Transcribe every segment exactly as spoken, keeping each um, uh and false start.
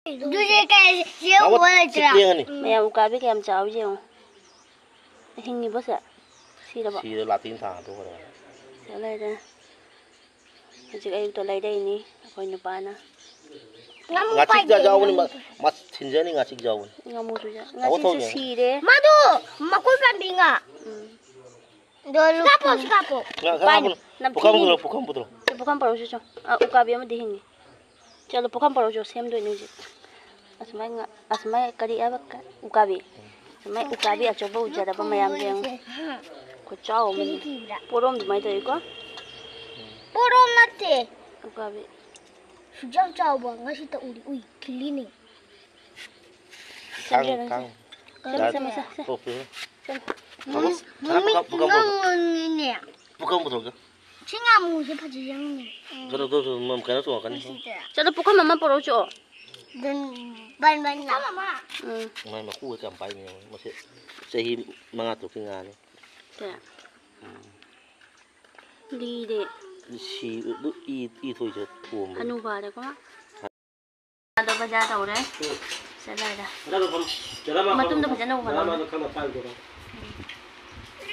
ꯑꯗꯨꯗꯤ ꯀꯩ ꯁꯤ ꯅꯥꯎꯕ, ꯎꯕ ꯂꯩꯇ꯭ꯔꯥ? ꯁꯤ ꯂꯦꯡꯉꯅꯤ꯫ ꯃꯌꯥꯝ ꯎꯀꯥꯕꯤ ꯀꯌꯥꯝ ꯆꯥꯎꯏ ꯌꯦꯡꯉꯣ꯫ ꯍꯤꯡꯉꯤꯕꯣ ꯁꯦ? ꯁꯤꯔꯕꯣ? ꯁꯤꯔꯦ, ꯂꯥꯇꯤꯟ ꯊꯥ ꯍꯥꯠꯇꯣꯛꯈ꯭ꯔꯦ꯫ ꯁꯤ ꯂꯩꯔꯦ꯫ ꯍꯧꯖꯤꯛ ꯑꯌꯨꯛꯇ ꯂꯩꯔꯛꯏꯅꯤ ꯑꯩꯈꯣꯏ ꯅꯨꯄꯥꯅ꯫ ꯉꯥꯆꯤꯛꯇ ꯌꯥꯎꯕꯅꯤ, ꯃ-, ꯃ-, ꯊꯤꯟꯖꯅꯤ, ꯉꯥꯆꯤꯛ ꯌꯥꯎꯕꯅꯤ꯫ ꯉꯥꯃꯨꯁꯨ ꯌꯥ-, ꯊꯥꯎ ꯉꯥꯆꯤꯛꯁꯨ ꯊꯣꯡꯉꯦ꯫ ꯁꯤꯔꯦ꯫ ꯃꯥꯗꯣ ꯃꯀꯣꯏ ꯄꯥꯟꯕꯤ ꯉꯥ꯫ ꯎꯝ꯫ ꯁꯤ ꯀꯥꯞꯄꯣ, ꯁꯤ ꯀꯥꯞꯄꯣ꯫ ꯉꯥ, ꯉꯥ ꯄꯥꯏꯅꯨ꯫ ꯄꯨꯔꯛꯑꯣ꯫ ꯅꯝꯊꯤꯅꯤ꯫ ꯄꯨꯈꯝ ꯄꯨꯊꯣꯔꯛꯑꯣ, ꯄꯨꯈꯝ ꯄꯨꯊꯣꯔꯛꯑꯣ꯫ ꯁꯤ ꯄꯨꯈꯝ ꯄꯨꯔꯛꯎꯁꯤ ꯆꯣ꯫ ꯑ, ꯎꯀꯥꯕꯤ ꯑꯃꯗꯤ ꯍꯤꯡꯉꯤ꯫ ꯆꯠꯂꯣ, ꯄꯨꯈꯝ ꯄꯨꯔꯛꯎ ꯆꯣ, ꯁꯦꯝꯗꯣꯏꯅꯦ ꯍꯧꯖꯤꯛ꯫ ꯑꯁꯨꯃꯥꯏ ꯉꯥ-, ꯑꯁꯨꯃꯥꯏ ꯀꯔꯤ ꯍꯥꯏꯕ ꯀ-, ꯎꯀꯥꯕꯤ꯫ ꯑꯁꯨꯃꯥꯏ ꯎꯀꯥꯕꯤ ꯑꯆꯧꯕ ꯎꯖꯔꯕ ꯃꯌꯥꯝꯁꯦ ꯌꯦꯡꯉꯨ꯫ ꯈꯨꯆꯥꯎ ꯑꯃꯅꯤ꯫ ꯄꯣꯔꯣꯝ ꯑꯗꯨꯃꯥꯏꯅ ꯇꯧꯏꯀꯣ꯫ ꯄꯣꯔꯣꯝ ꯅꯠꯇꯦ꯫ ꯎꯀꯥꯕꯤ꯫ ꯁꯨꯛ ꯌꯥꯝ ꯆꯥꯎꯕ ꯉꯁꯤꯇ ꯎꯔꯤ꯫ ꯎꯏ, ꯈꯤꯜꯂꯤꯅꯦ꯫ ꯀꯥꯡ, ꯁꯦꯝꯖꯔꯣ, ꯀꯥꯡ꯫ ꯁꯦꯝꯖꯔꯣ, ꯁꯦꯝꯖꯔꯣ, ꯁꯦꯝꯖꯔꯣ꯫ ꯇꯣꯛꯄꯤꯔꯣ꯫ ꯁꯦꯝꯖꯔꯣ꯫ ꯊꯝꯃꯣ, ꯃꯃꯤꯠ, ꯊꯝꯃꯣ, ꯄꯨꯈꯝ, ꯄꯨꯈꯝ ꯄꯨꯊꯣꯛ-, ꯉꯥꯡꯉꯤꯅꯦ꯫ ꯄꯨꯈꯝ ꯄꯨꯊꯣꯛꯀꯦ꯫ ꯁꯤ ꯉꯥꯃꯨꯁꯦ ꯐꯖꯩ ꯌꯥꯝꯅ꯫ ꯀꯩꯅꯣ ꯇꯧ, ꯇꯧ, ꯃꯝ-, ꯀꯩꯅꯣ ꯆꯣꯡꯉꯛꯀꯅꯤ꯫ ꯁꯤꯁꯦ꯫ ꯆꯠꯂꯣ, ꯄꯨꯈꯝ ꯑꯃ ꯄꯨꯔꯛꯎ ꯆꯣ꯫ ꯑꯗꯨꯝ ꯕꯟ ꯕꯟ ꯂꯥꯎ꯫ ꯎꯝ꯫ ꯃꯥꯏ ꯃꯀꯨꯒ ꯀꯌꯥꯝ ꯄꯥꯏꯕꯅꯣ ꯌꯦꯡꯉꯣ꯫ ꯃꯁꯤ ꯆꯍꯤ ꯃꯉꯥ ꯇꯔꯨꯛꯀꯤ ꯉꯥꯅꯤ꯫ ꯁꯦ꯫ ꯎꯝ꯫ ꯂꯤꯔꯦ꯫ ꯁꯤ, ꯑꯗꯨ ꯏ, ꯏ ꯊꯣꯛꯏꯁꯦ ꯄꯣꯝꯕꯅꯤ꯫ ꯍꯅꯨ ꯐꯥꯔꯦꯀꯣ꯫ ꯑꯗꯣ ꯕꯖꯥꯔ ꯇꯧꯔꯦ꯫ ꯎꯝ꯫ ꯆꯠꯂꯒ꯫ ꯃꯇꯨꯝꯗꯣ ꯐꯖꯅ ꯎꯍꯜꯂꯣ꯫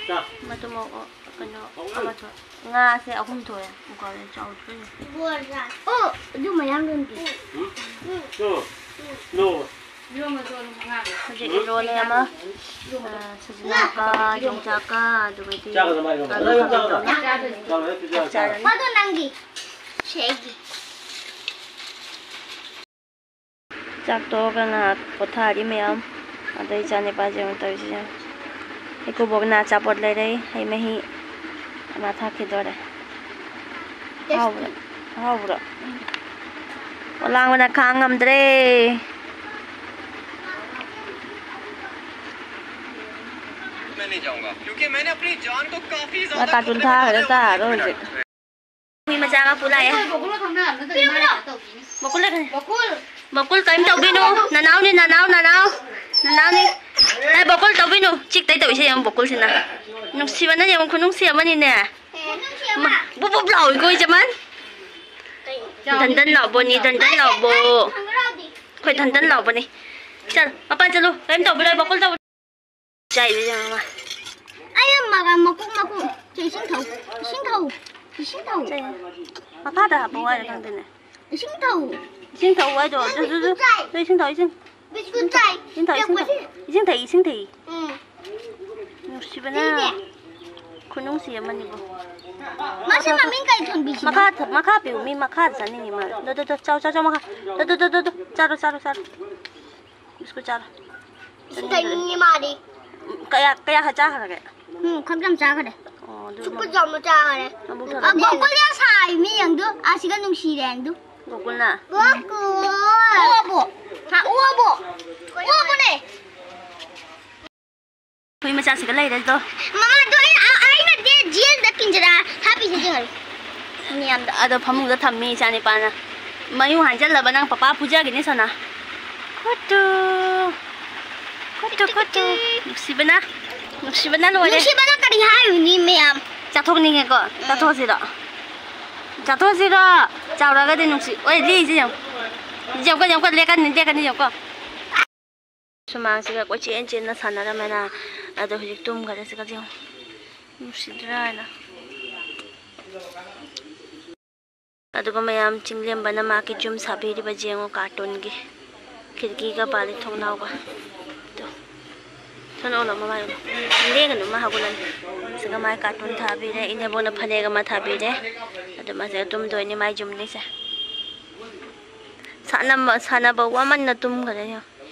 ꯆꯥ꯫ ꯃꯇꯨꯝ ꯑꯣ-, ꯑꯣ-, ꯀꯩꯅꯣ ꯑꯍꯨꯝ꯫ ꯑꯃ ꯊꯣꯛ-, ꯉꯥꯁꯦ ꯑꯍꯨꯝ ꯊꯣꯛꯑꯦ꯫ ꯎꯀꯥꯕꯤ ꯆꯥꯎꯗ꯭ꯔꯤꯅꯦ꯫ ꯑꯣ, ꯑꯗꯨ ꯃꯌꯥꯝꯗꯨꯅꯗꯤ꯫ ꯎꯝ? ꯅꯣ꯫ ꯅꯣ꯫ ꯍꯧꯖꯤꯛ ꯏꯔꯣꯜꯂꯦ ꯑꯃ, ꯑ, ꯁꯖꯅꯥꯒ, ꯌꯣꯡꯆꯥꯛꯀ, ꯑꯗꯨꯒꯗꯤ ꯆꯥꯒꯗꯕ ꯍꯥꯏꯔꯣ? ꯀꯥꯡꯍꯧ ꯇꯧꯅ ꯆꯥꯔꯅꯤ꯫ ꯃꯗꯨ ꯅꯪꯒꯤ, ꯁꯤ ꯑꯩꯒꯤ꯫ ꯆꯥꯛ ꯇꯣꯛꯑꯒ ꯉꯥꯏꯍꯥꯛ ꯄꯣꯊꯥꯔꯤ ꯃꯌꯥꯝ꯫ ꯑꯗꯣ ꯏꯆꯥ ꯅꯤꯄꯥꯁꯦ ꯌꯦꯡꯉꯨ ꯇꯧꯔꯤꯁꯦ ꯌꯦꯡꯉꯨ꯫ ꯏꯀꯨꯕꯣꯛꯅ ꯑꯆꯥꯄꯣꯠ ꯂꯩꯔꯛꯏ, ꯍꯩ ꯃꯍꯤ ꯑꯃ ꯊꯛꯈꯤꯗꯣꯔꯦ꯫ ꯍꯥꯎꯕ꯭ꯔꯣ? ꯍꯥꯎꯕ꯭ꯔꯣ? ꯑꯣ, ꯂꯥꯡꯕꯅ ꯈꯥꯡ ꯉꯝꯗ꯭ꯔꯦ꯫ मैं नहीं जाऊंगा, क्योंकि मैंने अपनी जान को काफी ज्यादा ꯃꯥ ꯀꯥꯔꯇꯨꯟ ꯈꯇꯔꯦ में ꯊꯥꯈ꯭ꯔꯦ, ꯇꯥꯔꯣ ꯍꯧꯖꯤꯛ꯫ ꯃꯤ ꯃꯆꯥ ꯑꯃ ꯄꯨ ꯂꯥꯛꯑꯦ꯫ ꯕꯣꯀꯨꯜ ꯂꯩ꯫ ꯕꯣꯀꯨꯜ ꯀꯔꯤꯝ ꯇꯧꯕꯤꯅꯨ꯫ ꯅꯅꯥꯎꯅꯤ, ꯅꯅꯥꯎ, ꯅꯅꯥꯎ꯫ ꯅꯅꯥꯎꯅꯤ꯫ ꯑꯦ, ꯕꯣꯀꯨꯜ ꯇꯧꯕꯤꯅꯨ꯫ ꯆꯤꯛꯇꯩ ꯇꯧꯏꯁꯦ ꯌꯦꯡꯉꯨ, ꯕꯣꯀꯨꯜꯁꯤꯅ꯫ ꯅꯨꯡꯁꯤꯕꯅ ꯌꯦꯡꯉꯨ, ꯈꯨꯅꯨꯡꯁꯤ ꯑꯃꯅꯤꯅꯦ꯫ ꯃꯥ, ꯕꯨꯞ ꯕꯨꯞ ꯂꯥꯎꯏꯀꯣ, ꯏꯆꯦꯃꯟ꯫ ꯙꯟ ꯙꯟ ꯂꯥꯎꯕꯣꯅꯤ, ꯙꯟ ꯙꯟ ꯂꯥꯎꯕꯣ꯫ ꯑꯩꯈꯣꯏ ꯊꯟꯗꯟ ꯂꯥꯎꯕꯅꯤ꯫ ꯆꯠ, ꯃꯄꯥꯟ ꯆꯠꯂꯨ꯫ ꯀꯔꯤꯝ ꯇꯧꯕꯤꯔꯣꯏ, ꯕꯀꯨꯜ ꯇꯧ꯫ ꯆꯥꯏꯕ ꯌꯦꯡꯉꯣ꯫ ꯑꯩ ꯑꯃꯒ ꯃꯀꯨꯞ ꯃꯀꯨꯞ꯫ ꯁꯦ, ꯏꯁꯤꯡ ꯊꯧ꯫ ꯏꯁꯤꯡ ꯊꯧ꯫ ꯏꯁꯤꯡ ꯊꯧ꯫ ꯆꯥꯏ꯫ ꯃꯈꯥꯗ ꯍꯥꯞꯄꯣ ꯍꯥꯏꯔ ꯈꯪꯗꯦꯅꯦ꯫ ꯏꯁꯤꯡ ꯊꯧ꯫ ꯏꯁꯤꯡ ꯊꯧ ꯍꯥꯏꯗꯣ꯫ ꯅꯪ ꯖꯨ, ꯖꯨ, ꯖꯨ꯫ ꯕꯤꯁꯀꯨꯠ ꯆꯥꯏ꯫ ꯅꯪ ꯏꯁꯤꯡ ꯊꯧ, ꯏꯁꯤꯡ꯫ ꯕꯤꯁꯀꯨꯠ ꯆꯥꯏ꯫ ꯏꯁꯤꯡ ꯊꯛꯏ, ꯏꯁꯤꯡ ꯊꯛꯏ꯫ ꯄꯤꯔꯛꯄꯁꯤ꯫ ꯏꯁꯤꯡ ꯊꯛꯏ, ꯏꯁꯤꯡ ꯊꯛꯏ꯫ ꯎꯝ꯫ ꯅꯨꯡꯁꯤꯕꯅ꯫ ꯁꯤꯅꯦ꯫ ꯈꯨꯅꯨꯡꯁꯤ ꯑꯃꯅꯤꯕꯨ꯫ ꯃꯁꯤ ꯃꯃꯤꯡ ꯀꯩ ꯊꯣꯟꯕꯤꯁꯤꯅꯣ? ꯃꯈꯥ ꯊ-, ꯃꯈꯥ ꯄꯤꯌꯨ, ꯃꯤ ꯃꯈꯥ ꯆꯥꯅꯤꯡꯉꯤ ꯃꯥ꯫ ꯗꯣ, ꯗꯣ, ꯗꯣ, ꯆꯥꯎ, ꯆꯥꯎ, ꯆꯥꯎ, ꯃꯈꯥ꯫ ꯗꯣ, ꯗꯣ, ꯗꯣ, ꯗꯣ, ꯗꯣ꯫ ꯆꯥꯔꯣ, ꯆꯥꯔꯣ, ꯆꯥꯔꯣ꯫ ꯕꯤꯁꯀꯨꯠ ꯆꯥꯔꯣ꯫ ꯁꯤ ꯀꯩꯅꯣꯅꯦ ꯃꯥꯗꯤ꯫ ꯀꯌꯥ, ꯀꯌꯥ ꯈꯛ ꯆꯥꯈ꯭ꯔꯒꯦ? ꯎꯝ, ꯈꯔ ꯌꯥꯝ ꯆꯥꯈ꯭ꯔꯦ꯫ ꯑꯣ, ꯑꯗꯨ ꯆꯨꯞꯄ ꯆꯥꯎꯅ ꯆꯥꯈ꯭ꯔꯦ꯫ ꯃꯕꯨꯛ ꯊꯜꯂꯦ꯫ ꯑ, ꯒꯣꯀꯨꯜ ꯌꯥꯝ ꯁꯥꯏ, ꯃꯤ ꯌꯦꯡꯗꯨ꯫ ꯑꯁꯤꯒ ꯅꯨꯡꯁꯤꯔꯦ, ꯑꯗꯨ꯫ ꯒꯣꯀꯨꯜꯅ? ꯒꯣꯀꯨꯜ꯫ ꯑꯣꯕꯣ꯫ ꯍꯥ, ꯑꯣꯕꯣ꯫ ꯑꯣꯕꯣꯅꯦ꯫ ꯍꯨꯏ ꯃꯆꯥꯁꯤꯒ ꯂꯩꯔꯦ ꯑꯗꯣ꯫ ꯃꯃꯥꯗꯣ ꯑꯩꯅ, ꯑ-, ꯑꯩꯅꯗꯤ ꯖꯦꯜꯗ ꯀꯤꯟꯖꯔꯥ ꯍꯥꯞꯄꯤꯁꯦ ꯌꯦꯡꯍꯜꯂꯨ꯫ ꯃꯌꯥꯝꯗ ꯑꯗꯣ ꯐꯃꯨꯡꯗ ꯊꯝꯃꯤ ꯏꯆꯥ ꯅꯤꯄꯥꯅ꯫ ꯃꯌꯨꯡ ꯍꯥꯟꯖꯜꯂꯕ ꯅꯪ ꯄꯄꯥ ꯐꯨꯖꯒꯤꯅꯤ ꯁꯅꯥ꯫ ꯈꯨꯠꯇꯨ꯫ ꯈꯨꯠꯇꯨ, ꯈꯨꯠꯇꯨ꯫ ꯅꯨꯡꯁꯤꯕꯅ, ꯅꯨꯡꯁꯤꯕꯅ ꯂꯣꯏꯔꯦ꯫ ꯅꯨꯡꯁꯤꯕꯅ ꯀꯔꯤ ꯍꯥꯏꯔꯨꯅꯤ ꯃꯌꯥꯝ? ꯆꯥꯊꯣꯛꯅꯤꯡꯉꯦꯀꯣ? ꯎꯝ꯫ ꯆꯥꯊꯣꯛꯑꯁꯤꯔꯣ? ꯆꯥꯊꯣꯛꯑꯁꯤꯔꯣ? ꯆꯥꯎꯔꯛꯑꯒꯗꯤ ꯅꯨꯡꯁꯤ-, ꯑꯣꯏ, ꯂꯤꯁꯤ ꯌꯦꯡꯉꯨ꯫ ꯌꯦꯡꯉꯨꯀꯣ, ꯌꯦꯡꯉꯨꯀꯣ, ꯂꯦꯛꯀꯅꯤ, ꯂꯦꯛꯀꯅꯤ, ꯌꯦꯡꯉꯨꯀꯣ꯫ ꯁꯨꯃꯥꯡꯁꯤꯒ ꯀꯣꯏꯆꯦꯟ ꯆꯦꯟꯅ ꯁꯥꯟꯅꯔꯝꯃꯦꯅ꯫ ꯑꯗꯣ ꯍꯧꯖꯤꯛ ꯇꯨꯝꯈꯔꯦ ꯁꯤꯒ ꯌꯦꯡꯉꯨ꯫ ꯅꯨꯡꯁꯤꯗ꯭ꯔꯥ ꯍꯥꯏꯅ꯫ ꯑꯗꯨꯒ ꯃꯌꯥꯝ ꯆꯤꯡꯂꯦꯝꯕꯅ ꯃꯥꯒꯤ ꯌꯨꯝ ꯁꯥꯕꯤꯔꯤꯕ ꯌꯦꯡꯉꯨ ꯀꯥꯔꯇꯨꯟꯒꯤ꯫ ꯈꯤꯔꯀꯤꯒ ꯄꯥꯜꯂꯤ ꯊꯣꯡꯅꯥꯎꯒ꯫ ꯇꯨ꯫ ꯊꯣꯡꯅꯥꯎ ꯂꯣꯟ ꯃꯃꯥꯏ ꯎꯠꯂꯨ꯫ ꯂꯦꯡꯒꯅꯨ ꯃꯥ ꯍꯧꯒꯠꯂꯅꯤ꯫ ꯁꯤꯒ ꯃꯥꯏ ꯀꯥꯔꯇꯨꯟ ꯊꯥꯕꯤꯔꯦ꯫ ꯏꯅꯦꯕꯣꯛꯅ ꯐꯅꯦꯛ ꯑꯃ ꯊꯥꯕꯤꯔꯦ꯫ ꯑꯗꯨ ꯃꯥꯁꯦ ꯇꯨꯝꯗꯣꯏꯅꯤ ꯃꯥꯏ ꯌꯨꯝꯅꯤꯁꯦ꯫ ꯁꯥꯟꯅꯕ, ꯁꯥꯟꯅꯕ ꯋꯥꯃꯟꯅ ꯇꯨꯝꯈꯔꯦ ꯌꯦꯡꯉꯣ꯫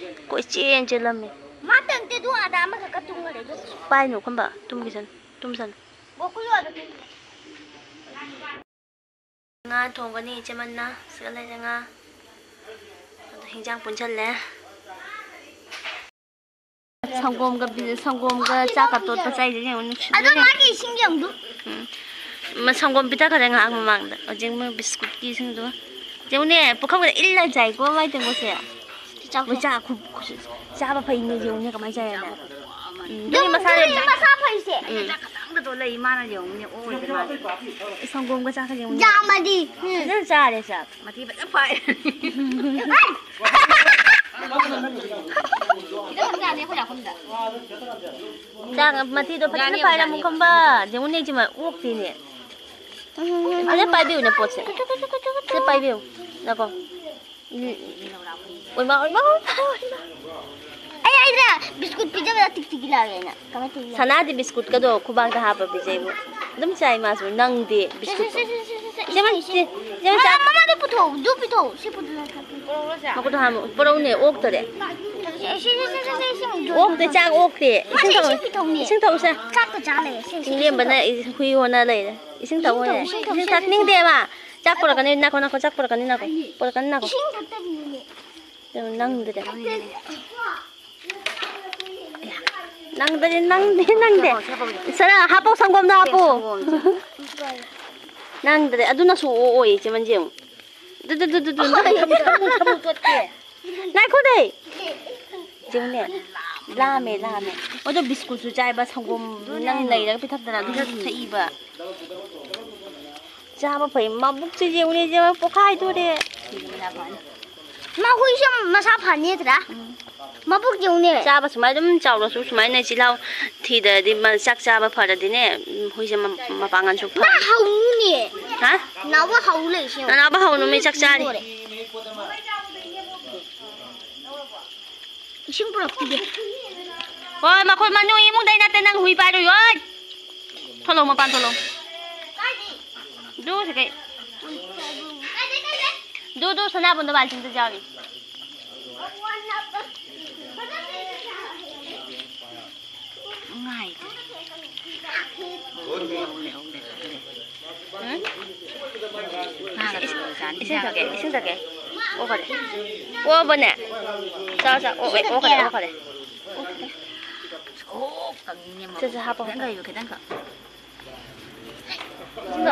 ꯀꯣꯏꯆꯦꯟ ꯆꯦꯜꯂꯝꯃꯦ꯫ ꯃꯥ ꯇꯟꯇꯦꯗꯨ ꯑꯥꯗ ꯑꯃꯈꯛꯀ ꯇꯨꯝꯈꯔꯦ ꯑꯗꯨ꯫ ꯄꯥꯏꯅꯨ ꯈꯝꯕ, ꯇꯨꯝꯈꯤꯁꯅꯨ, ꯇꯨꯝꯁꯅꯨ꯫ ꯒꯣꯀꯨꯜ ꯑꯥꯗ ꯇꯨꯝ-꯫ ꯉꯥ ꯊꯣꯡꯒꯅꯤ ꯏꯆꯦꯃꯟꯅ, ꯁꯤꯗ ꯂꯩꯔꯦ ꯉꯥ꯫ ꯑꯗꯣ ꯍꯤꯟꯖꯥꯡ ꯄꯨꯟꯁꯜꯂꯦ꯫ ꯁꯪꯒꯣꯝꯒ ꯕꯤ-, ꯁꯪꯒꯣꯝꯒ ꯆꯥꯛꯀ ꯇꯣꯠꯄ ꯆꯥꯏꯁꯦ ꯌꯦꯡꯉꯨ, ꯅꯨꯡꯁꯤꯠ ꯑꯗꯣ ꯂꯣꯏꯔꯦ꯫ ꯃꯥꯒꯤ ꯏꯁꯤꯡ ꯌꯦꯡꯗꯨ꯫ ꯎꯝ꯫ ꯃ-, ꯁꯪꯒꯣꯝ ꯄꯤꯊꯛꯈ꯭ꯔꯦ ꯉꯥꯏꯍꯥꯛ ꯃꯃꯥꯡꯗ꯫ ꯍꯧꯖꯤꯛ ꯃꯣꯏ ꯕꯤꯁꯀꯨꯠꯀꯤ ꯏꯁꯤꯡꯗꯣ꯫ ꯌꯦꯡꯉꯨꯅꯦ, ꯄꯨꯈꯝꯒꯗ ꯏꯜꯂ ꯆꯥꯏꯀꯣ ꯃꯥꯏ ꯇꯦꯡꯀꯣꯠꯁꯦ꯫ ꯆꯥꯛ ꯃꯣꯏ ꯆꯥ ꯈꯨ-, ꯈꯨ-, ꯆꯥꯕ ꯐꯩꯅꯦ ꯌꯦꯡꯉꯨꯅꯦ ꯀꯃꯥꯏꯅ ꯆꯥꯏꯅ꯫ ꯎꯝ, ꯑꯗꯨꯝ ꯑꯗꯨꯒꯤ ꯃꯁꯥ ꯂꯩ꯫ ꯃꯁꯥ ꯐꯩꯁꯦ꯫ ꯎꯝ꯫ ꯆꯥꯛ ꯈꯇꯪꯗꯗꯣ ꯂꯩ ꯃꯥꯅ ꯌꯦꯡꯉꯨꯅꯦ ꯑꯣꯏꯗꯦ ꯃꯥꯗꯤ꯫ ꯁꯪꯒꯣꯝꯒ ꯆꯥꯛꯀ ꯌꯦꯡꯉꯨꯅꯦ꯫ ꯌꯥꯝꯃꯗꯤ꯫ ꯎꯝ꯫ ꯐꯖꯅ ꯆꯥꯔꯦ ꯆꯥꯛ꯫ ꯃꯊꯤ ꯐꯖꯅ ꯐꯥꯏ꯫ ꯃꯊꯤꯗꯣ ꯐꯖꯅ ꯐꯥꯏꯔꯝꯃꯨ ꯈꯪꯕ꯫ ꯌꯦꯡꯉꯨꯅꯦ, ꯏꯆꯦꯃ, ꯑꯣꯛꯇꯦꯅꯦ꯫ ꯐꯖꯅ ꯄꯥꯏꯕꯤꯌꯨꯅꯦ, ꯄꯣꯠꯁꯦ꯫ ꯁꯤ ꯄꯥꯏꯕꯤꯌꯨ꯫ ꯅꯀꯣ꯫ ꯎꯝ꯫ ꯑꯣꯏꯃꯥ, ꯑꯣꯏꯃꯥ, ꯑꯣꯏꯃꯥ, ꯑꯣꯏꯃꯥ꯫ ꯑꯩ ꯍꯥꯏꯗ꯭ꯔꯥ, ꯕꯤꯁꯀꯨꯠ ꯄꯤꯖꯕꯗ ꯇꯤꯛ ꯇꯤꯛ ꯂꯥꯎꯋꯦꯅ꯫ ꯀꯃꯥꯏ ꯇꯧꯔꯤꯅꯣ? ꯁꯅꯥꯗꯤ ꯕꯤꯁꯀꯨꯠꯀꯗꯣ ꯈꯨꯕꯥꯛꯇ ꯍꯥꯞꯄ ꯄꯤꯖꯩꯕꯨ꯫ ꯑꯗꯨꯝ ꯆꯥꯏ ꯃꯥꯁꯨ꯫ ꯅꯪꯗꯤ ꯁꯦ, ꯁꯦ, ꯕꯤꯁꯀꯨꯠꯇꯣ꯫ ꯁꯦ, ꯁꯦ, ꯁꯦ, ꯁꯦ, ꯁꯦ, ꯁꯦ, ꯁꯦ, ꯁꯦ, ꯃꯃꯥ, ꯆꯥ-, ꯃꯃꯥꯗꯣ ꯄꯨꯊꯣꯛꯑꯣ, ꯑꯗꯨ ꯄꯤꯊꯣꯛꯑꯣ, ꯁꯤ ꯄꯨꯊꯣꯛꯑꯣ꯫ ꯃꯈꯨꯠꯇꯣ ꯍꯥꯝꯃꯨ꯫ ꯄꯣꯔꯛꯎꯅꯦ, ꯑꯣꯛꯇꯔꯦ꯫ ꯁꯦ, ꯁꯦ, ꯁꯦ, ꯁꯦ, ꯁꯦ, ꯁꯦ, ꯁꯦ, ꯁꯦ, ꯑꯣꯛꯇꯦ, ꯆꯥꯛ ꯑꯣꯛꯇꯦ꯫ ꯃꯥꯁꯦ ꯏꯁꯤꯡ ꯊꯛꯑꯣ꯫ ꯏꯁꯤꯡ ꯄꯤꯊꯛꯎꯅꯦ꯫ ꯏꯁꯤꯡ ꯊꯛꯎꯁꯦ꯫ ꯆꯥꯛꯇ ꯆꯥ ꯂꯩꯔꯦ, ꯁꯦ, ꯁꯦ, ꯏꯁꯤꯡ ꯆꯤꯡꯂꯦꯝꯕꯅ ꯂꯦꯝꯕꯅ ꯏꯁꯤꯡ ꯊꯛꯑꯣ꯫ ꯏꯁꯤꯡ ꯍꯨꯏ ꯍꯣꯅ ꯂꯩꯔꯦ꯫ ꯏꯁꯤꯡ ꯏꯁꯤꯡ ꯊꯛꯑꯣꯅꯦ꯫ ꯊꯛ-, ꯏꯁꯤꯡ ꯊꯛꯎꯁꯦ, ꯏꯁꯤꯡ ꯁꯦ, ꯁꯦ, ꯊꯛꯅꯤꯡꯗꯦ ꯁꯦ꯫ ꯃꯥ꯫ ꯆꯥꯛ ꯄꯨꯔꯛꯀꯅꯤ, ꯅꯥꯈꯣ, ꯅꯥꯈꯣ, ꯆꯥꯛ ꯄꯨꯔꯛꯀꯅꯤ, ꯅꯥꯈꯣ꯫ ꯄꯨꯔꯛꯀꯅꯤ, ꯅꯥꯈꯣ꯫ ꯏꯁꯤꯡ ꯊꯛꯇꯕꯤꯅꯦ꯫ ꯅꯪꯗ꯭ꯔꯦ꯫ ꯅꯪꯗ꯭ꯔꯦ, ꯅꯪꯗꯦ, ꯅꯪꯗꯦ꯫ ꯁꯔ, ꯍꯥꯞꯄꯣ, ꯁꯪꯒꯣꯝꯗꯣ ꯍꯥꯞꯄꯣ꯫ ꯅꯪꯗ꯭ꯔꯦ, ꯑꯗꯨꯅꯁꯨ ꯑꯣꯛꯑꯣꯏ, ꯏꯆꯦ ꯃꯟꯖꯦ, ꯌꯦꯡꯉꯨ꯫ ꯗꯨ, ꯗꯨ, ꯗꯨ, ꯗꯨ, ꯗꯨ, ꯅꯪ ꯊꯝꯃꯨ, ꯊꯝꯃꯨ, ꯊꯝꯃꯨ, ꯇꯣꯠꯀꯦ꯫ ꯉꯥꯏꯈꯣꯗꯦ꯫ ꯌꯦꯡꯉꯨꯅꯦ꯫ ꯂꯥꯝꯃꯦ, ꯂꯥꯝꯃꯦ꯫ ꯑꯗꯣ ꯕꯤꯁꯀꯨꯠꯁꯨ ꯆꯥꯏꯕ, ꯁꯪꯒꯣꯝ ꯑꯗꯨꯅꯦ ꯅꯪ ꯍꯥꯏꯁꯦ꯫ ꯂꯩꯔꯒ ꯄꯤꯊꯛꯇꯅ ꯑꯗꯨꯁꯨ ꯊꯛꯏꯕ꯫ ꯆꯥꯕ ꯐꯩ꯫ ꯃꯕꯨꯛꯁꯦ ꯌꯦꯡꯉꯨꯅꯦ, ꯏꯆꯦ, ꯄꯣꯛꯈꯥꯏꯗꯣꯔꯦ꯫ ꯁꯤꯕꯅ ꯐꯅꯤ꯫ ꯃꯥ ꯍꯨꯏꯁꯦ ꯃꯁꯥ ꯐꯅꯤꯗ꯭ꯔꯥ? ꯎꯝ꯫ ꯃꯕꯨꯛ ꯌꯦꯡꯉꯨꯅꯦ꯫ ꯆꯥꯕ ꯁꯨꯃꯥꯏꯅ ꯑꯗꯨꯝ ꯆꯥꯎꯔꯁꯨ ꯁꯨꯃꯥꯏꯅ ꯆꯤꯜꯍꯥꯎ ꯊꯤꯗ꯭ꯔꯗꯤ ꯃ-, ꯆꯥꯛ ꯆꯥꯕ ꯐꯔꯗꯤꯅꯦ, ꯎꯝ, ꯍꯨꯏꯁꯦ ꯃ-, ꯃꯄꯥꯡꯒꯜꯁꯨ ꯃꯥ ꯐꯔꯦ꯫ ꯍꯧꯅꯨꯅꯦ꯫ ꯍꯥ? ꯅꯥꯎꯕ ꯍꯧ ꯂꯩꯁꯦ ꯌꯦꯡꯉꯨ꯫ ꯅꯅꯥꯎꯕ ꯍꯧꯅꯨ, ꯃꯤ ꯆꯥꯛ ꯆꯥꯔꯤ꯫ ꯂꯣꯏꯔꯦ꯫ ꯏꯁꯤꯡ ꯄꯨꯔꯛꯈꯤꯒꯦ꯫ ꯍꯣꯏ, ꯃꯈꯣꯏ ꯃꯅꯨ ꯏꯃꯨꯡꯗꯩ ꯅꯠꯇꯦ, ꯅꯪ ꯍꯨꯏ ꯄꯥꯏꯔꯨꯏ, ꯍꯣꯏ꯫ ꯊꯣꯛꯂꯛꯑꯣ, ꯃꯄꯥꯟ ꯊꯣꯛꯂꯛꯑꯣ꯫ ꯗꯨ ꯁꯦ ꯀꯩ? ꯗꯨ, ꯗꯨ, ꯁꯅꯥꯕꯨꯟꯗꯣ ꯕꯥꯜꯇꯤꯟꯗ ꯌꯥꯎꯔꯤ꯫ ꯉꯥꯏ꯫ ꯎꯝ? ꯏꯁꯤꯡ ꯊꯛꯀꯦ, ꯏꯁꯤꯡ ꯊꯛꯀꯦ꯫ ꯑꯣ, ꯐꯔꯦ꯫ ꯑꯣꯕꯅꯦ꯫ ꯆꯥ, ꯆꯥ꯫ ꯑꯣ, ꯑꯦ, ꯑꯣ, ꯐꯔꯦ, ꯑꯣ, ꯐꯔꯦ꯫ ꯑꯣ, ꯀꯪꯉꯤꯅꯦ, ꯁꯦ, ꯁꯦ, ꯍꯥꯞꯄꯣ, ꯈꯤꯇꯪ ꯍꯥꯞꯄꯣ꯫ ꯀꯩꯌꯨ, ꯈꯤꯇꯪ ꯀ-,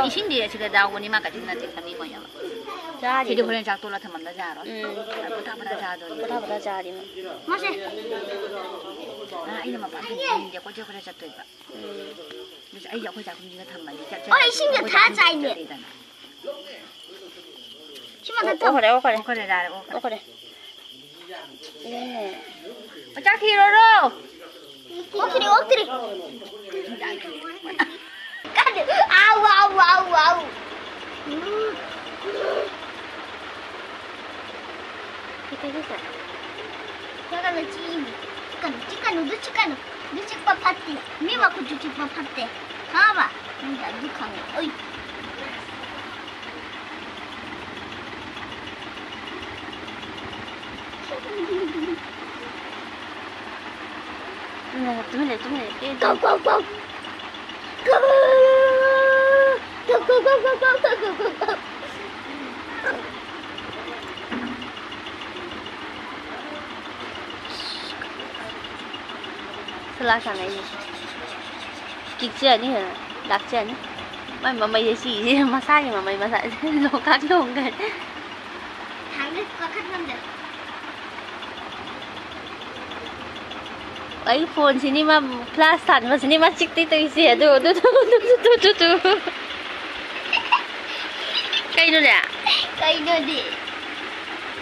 ꯏꯁꯤꯡꯗꯤ ꯑꯁꯤꯗ ꯌꯥꯎꯕꯅꯤ, ꯃꯥ ꯀꯩꯁꯨ ꯅꯠꯇꯦ, ꯈꯪꯉꯤ ꯃꯣꯏꯅ꯫ ꯆꯥꯗꯦ꯫ ꯁꯤꯗꯤ ꯍꯣꯔꯦꯟ ꯆꯥꯛ ꯇꯣꯛꯂ ꯊꯝꯃꯝꯗ ꯌꯥꯔꯣꯏ꯫ ꯎꯝ꯫ ꯄꯣꯊꯥ, ꯄꯣꯊꯥ ꯆꯥꯗꯣꯏꯅꯤ꯫ ꯄꯣꯊꯥ, ꯄꯣꯊꯥ ꯆꯥꯔꯤ ꯃꯥ꯫ ꯃꯥꯁꯦ꯫ ꯑ, ꯑꯩꯅ ꯃꯄꯥꯟ ꯊꯣꯛꯅꯤꯡꯗꯦ, ꯀꯣꯏꯆꯠ ꯀꯣꯏꯆꯠ ꯆꯠꯇꯣꯏꯕ꯫ ꯎꯝ꯫ ꯑꯗꯨꯁꯨ ꯑꯩꯁꯦ ꯑꯩꯈꯣꯏ ꯆꯥꯛꯈꯨꯝꯁꯤꯗ ꯊꯝꯃꯗꯤ ꯆꯠ-, ꯑꯣ, ꯏꯁꯤꯡꯁꯦ ꯑꯩꯈꯣꯏ ꯊꯥ ꯆꯥꯛꯈꯨꯝꯁꯤꯗ ꯆꯥꯏꯅꯦ꯫ ꯆꯠꯂꯦꯗꯅ꯫ ꯁꯤ ꯃꯊꯛꯇ ꯑꯣꯛꯈꯔꯦ, ꯑꯣꯛꯈꯔꯦ꯫ ꯑꯣꯛꯈꯔꯦ, ꯌꯥꯔꯦ, ꯑꯣꯛꯈꯔꯦ꯫ ꯑꯣꯛꯈꯔꯦ꯫ ꯏꯃꯥꯏ꯫ ꯑꯣ, ꯆꯥꯛ ꯊꯤꯔꯣꯔꯣ? ꯑꯣꯛꯇ꯭ꯔꯤ, ꯑꯣꯛꯇ꯭ꯔꯤ꯫ ꯀꯟꯅ꯫ ꯑꯥꯎ, ꯑꯥꯎ, ꯑꯥꯎ, ꯑꯥꯎ꯫ ꯀꯩꯗꯧꯔꯤꯕ? ꯆꯤꯛꯀꯅꯨ, ꯆꯤꯛꯀꯅꯨ, ꯑꯗꯨ ꯆꯤꯛꯀꯅꯨ꯫ ꯑꯗꯨ ꯆꯤꯛꯄ ꯐꯠꯇꯦ꯫ ꯃꯤ ꯃꯈꯨꯠꯁꯨ ꯆꯤꯛꯄ ꯐꯠꯇꯦ꯫ ꯈꯪꯉꯕ? ꯅꯪꯗꯤ ꯑꯗꯨ ꯈꯪꯉꯦ꯫ ꯑꯣꯏ꯫ ꯇꯨꯃꯤꯟ ꯂꯩꯌꯨ, ꯇꯨꯃꯤꯟ ꯂꯩꯌꯨ꯫ ꯑꯦ, ꯀꯧ, ꯀꯧ, ꯀꯧ꯫ ꯀꯧ꯫ ꯀꯧ, ꯀꯧ, ꯀꯧ꯫ ꯁꯂꯥ ꯁꯥꯟꯅꯩꯅꯦ꯫ ꯀꯤꯛꯆꯅꯤ ꯍꯦꯟꯅ ꯂꯥꯛꯆꯅꯤ꯫ ꯃꯥꯏ ꯃꯃꯩꯁꯦ ꯁꯤꯁꯦ ꯃꯁꯥꯒꯤ ꯃꯃꯩ ꯃꯁꯥꯁꯦ ꯂꯣꯡꯈꯥꯛ ꯂꯣꯡꯈ꯭ꯔꯦ꯫ ꯊꯥꯡꯅ ꯀꯥꯈꯠ ꯉꯝꯗꯦ꯫ ꯑꯩ ꯐꯣꯟꯁꯤꯅꯤ ꯃꯥ ꯐ꯭ꯂꯥꯁ ꯊꯥꯟꯕꯁꯤꯅꯤ ꯃꯥ ꯆꯤꯛꯇꯤ ꯇꯧꯔꯤꯁꯦ꯫ ꯑꯗꯨ, ꯑꯗꯨ, ꯑꯗꯨ꯫ ꯀꯩꯅꯣꯅꯦ? ꯀꯩꯅꯣꯗꯤ?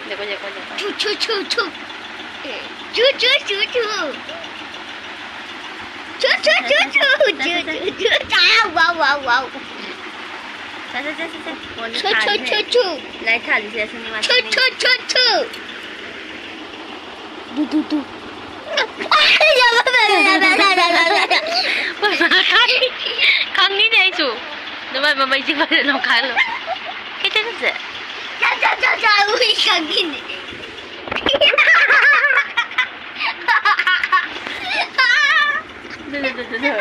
ꯂꯦꯞꯄꯣ, ꯂꯦꯞꯄꯣ, ꯂꯦꯞꯄꯣ꯫ ꯆꯨ, ꯆꯨ, ꯆꯨ, ꯆꯨ꯫ ꯆꯨ, ꯆꯨ, ꯆꯨ, ꯆꯨ꯫ ꯆꯨ, ꯆꯨ, ꯆꯨ, ꯆꯨ꯫ ꯆꯨ, ꯆꯨ, ꯆꯨ, ꯆꯨ꯫ ꯑꯥ, ꯋꯥꯎ, ꯋꯥꯎ, ꯋꯥꯎ꯫ ꯆꯠ, ꯆꯠ, ꯆꯠ, ꯆꯠ, ꯆꯠ꯫ ꯐꯣꯟꯁꯦ ꯆꯨ, ꯆꯨ, ꯊꯥꯜꯂꯤꯁꯦ꯫ ꯆꯨ, ꯆꯨ꯫ ꯂꯥꯏꯠ ꯊꯥꯜꯂꯤꯁꯦ ꯑꯁꯤꯅꯤ ꯃꯥ ꯆꯨ, ꯆꯤꯛꯅꯤꯡꯉꯤꯁꯦ꯫ ꯆꯨ, ꯆꯨ, ꯆꯨ꯫ ꯗꯨ, ꯗꯨ, ꯗꯨ꯫ ꯈꯪꯉꯤꯅꯦ ꯑꯩꯁꯨ꯫ ꯑꯗꯨꯃꯥꯏ ꯃꯃꯩꯁꯦ ꯐꯖꯅ ꯅꯣꯡꯈꯥꯏꯍꯜꯂꯣ꯫ ꯀꯩꯗꯧꯔꯤꯁꯦ? ꯆꯥ, ꯆꯥ, ꯆꯥ, ꯆꯥ, ꯎꯏ, ꯈꯪꯉꯤꯅꯦ꯫ ꯗꯨ, ꯗꯨ, ꯗꯨ, ꯗꯨ, ꯗꯨ꯫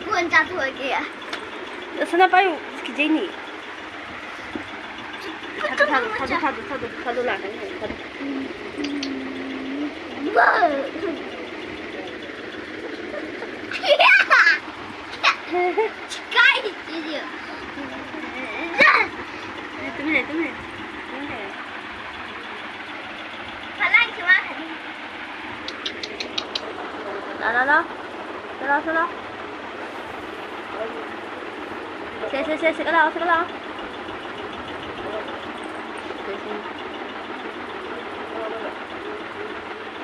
ꯀꯣꯟ ꯆꯥꯊꯣꯛꯑꯒꯦ꯫ ꯁꯅꯥ ꯄꯥꯏꯌꯨ, ꯀꯤꯖꯩꯅꯤ꯫ ꯊꯥꯗꯣ, ꯊꯥꯗꯣ, ꯊꯥꯗꯣ, ꯊꯥꯗꯣ, ꯊꯥꯗꯣ, ꯊꯥꯗꯣ ꯂꯥꯛꯀꯅꯤ, ꯊꯥꯗꯣ꯫ ꯀꯥꯏꯗꯩꯅꯣ? ꯇꯨꯃꯤꯟ ꯂꯩ, ꯇꯨꯃꯤꯟ ꯂꯩ, ꯇꯨꯃꯤꯟ ꯂꯩ꯫ ꯐꯂꯥꯡꯁꯤ ꯃꯥ ꯈꯟꯅꯤ꯫ ꯂꯥ, ꯂꯥ, ꯂꯥ꯫ ꯆꯠꯂꯣ, ꯆꯠꯂꯣ꯫ ꯁꯦ, ꯁꯦ, ꯁꯦ, ꯁꯦ, ꯂꯥꯛꯑꯣ, ꯁꯦ, ꯂꯥꯛꯑꯣ꯫ ꯁꯦ, ꯁꯦ꯫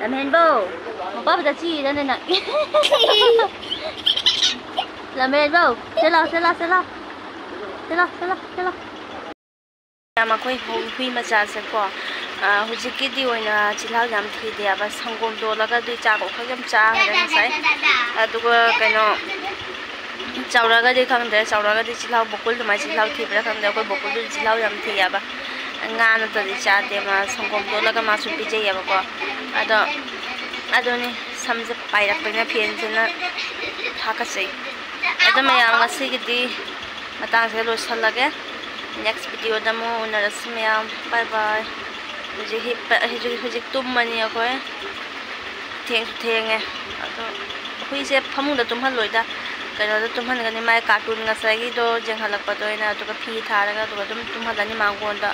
ꯂꯝꯍꯦꯟꯕꯧ, ꯃꯄꯥ ꯐꯖ ꯆꯤꯗꯅꯦ ꯅꯪ꯫ ꯂꯝꯍꯦꯟꯕꯧ, ꯁꯦ ꯂꯥꯎ, ꯁꯦ ꯂꯥꯎ, ꯁꯦ ꯂꯥꯎ꯫ ꯁꯦ ꯂꯥꯎ, ꯁꯦ ꯂꯥꯎ, ꯁꯦ ꯂꯥꯎ꯫ ꯃꯈꯣꯏ ꯍꯨ-, ꯍꯨꯏ ꯃꯆꯥꯁꯦꯀꯣ, ꯑ, ꯍꯧꯖꯤꯛꯀꯤꯗꯤ ꯑꯣꯏꯅ ꯆꯤꯜꯍꯥꯎ ꯌꯥꯝ ꯊꯤꯗꯦꯕ꯫ ꯁꯪꯒꯣꯝ ꯇꯣꯜꯂꯒ ꯑꯗꯨꯏ ꯆꯥ ꯀꯣꯛ ꯈꯔ ꯌꯥꯝ ꯆꯥꯈ꯭ꯔꯦ ꯉꯁꯥꯏ꯫ ꯑꯗꯨꯒ ꯀꯩꯅꯣ, ꯆꯥꯎꯔꯛꯑꯒꯗꯤ ꯈꯪꯗ꯭ꯔꯦ, ꯆꯥꯎꯔꯛꯑꯒꯗꯤ ꯆꯤꯜꯍꯥꯎ, ꯕꯣꯀꯨꯜ ꯑꯗꯨꯃꯥꯏꯅ ꯆꯤꯜꯍꯥꯎ ꯊꯤꯕ꯭ꯔꯥ ꯈꯪꯗꯦ꯫ ꯑꯩꯈꯣꯏ ꯕꯣꯀꯨꯜꯗꯨꯗꯤ ꯆꯤꯜꯍꯥꯎ ꯌꯥꯝ ꯊꯤꯑꯕ꯫ ꯉꯥ ꯅꯠꯇ꯭ꯔꯗꯤ ꯆꯥꯗꯦ, ꯃꯥ ꯁꯪꯒꯣꯝ ꯇꯣꯠꯂꯒ ꯃꯥꯁꯨ ꯄꯤꯖꯩꯌꯦꯕꯀꯣ꯫ ꯑꯗꯣ ꯑꯗꯨꯅꯤ, ꯁꯝꯁꯦ ꯄꯥꯏꯔꯛꯄꯅꯤꯅ ꯐꯦꯟꯁꯤꯅ ꯍꯥꯀꯠꯆꯩ꯫ ꯑꯗꯣ ꯃꯌꯥꯝ, ꯉꯁꯤꯒꯤꯗꯤ ꯃꯇꯥꯡꯁꯤꯗ ꯂꯣꯏꯁꯤꯜꯂꯒꯦ꯫ Next videoꯗ ꯑꯃꯨꯛ ꯎꯅꯔꯁꯤ ꯃꯌꯥꯝ꯫ Bye bye꯫ ꯍꯧꯖꯤꯛ ꯍꯤꯞꯄ-, ꯍꯧꯖꯤꯛ, ꯍꯧꯖꯤꯛ ꯇꯨꯝꯃꯅꯤ ꯑꯩꯈꯣꯏ꯫ ꯊꯦꯡꯁꯨ ꯊꯦꯡꯉꯦ꯫ ꯑꯗꯣ ꯍꯨꯏꯁꯦ ꯐꯃꯨꯡꯗ ꯇꯨꯝꯍꯜꯂꯣꯏꯗ, ꯀꯩꯅꯣꯗ ꯇꯨꯝꯍꯟꯒꯅꯤ꯫ ꯃꯥꯏ cartoon ꯉꯁꯥꯏꯒꯤꯗꯣ ꯌꯦꯡꯍꯜꯂꯛꯄꯗꯣ ꯑꯩꯅ, ꯑꯗꯨꯒ ꯐꯤ ꯊꯥꯔꯒ ꯑꯗꯨꯒ ꯑꯗꯨꯝ ꯇꯨꯝꯍꯜꯂꯅꯤ ꯃꯥꯡꯒꯣꯟꯗ꯫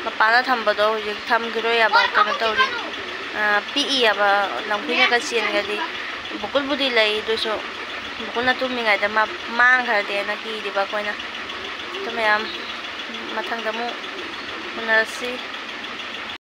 ꯃꯄꯥꯟꯗ ꯊꯝꯕꯗꯣ ꯍꯧꯖꯤꯛ ꯊꯝꯈꯤꯔꯣꯏ ꯍꯥꯏꯕ, ꯀꯩꯅꯣ ꯇꯧꯔꯤ, ꯑ, ꯄꯤꯛꯏ ꯍꯥꯏꯕ꯫ ꯂꯝ ꯀꯨꯏꯅꯒ ꯆꯦꯟꯈ꯭ꯔꯗꯤ, ꯕꯨꯀꯨꯜꯕꯨꯗꯤ ꯂꯩ, ꯑꯗꯨꯏꯁꯨ ꯕꯨꯀꯨꯜꯅ ꯇꯨꯝꯃꯤꯉꯩꯗ ꯃꯥ ꯃꯥꯡꯈ꯭ꯔꯗꯤꯅ ꯀꯤꯔꯤꯕ ꯑꯩꯈꯣꯏꯅ꯫ ꯑꯗꯨ ꯃꯌꯥꯝ, ꯃꯊꯪꯗ ꯑꯃꯨꯛ ꯎꯅꯔꯁꯤ꯫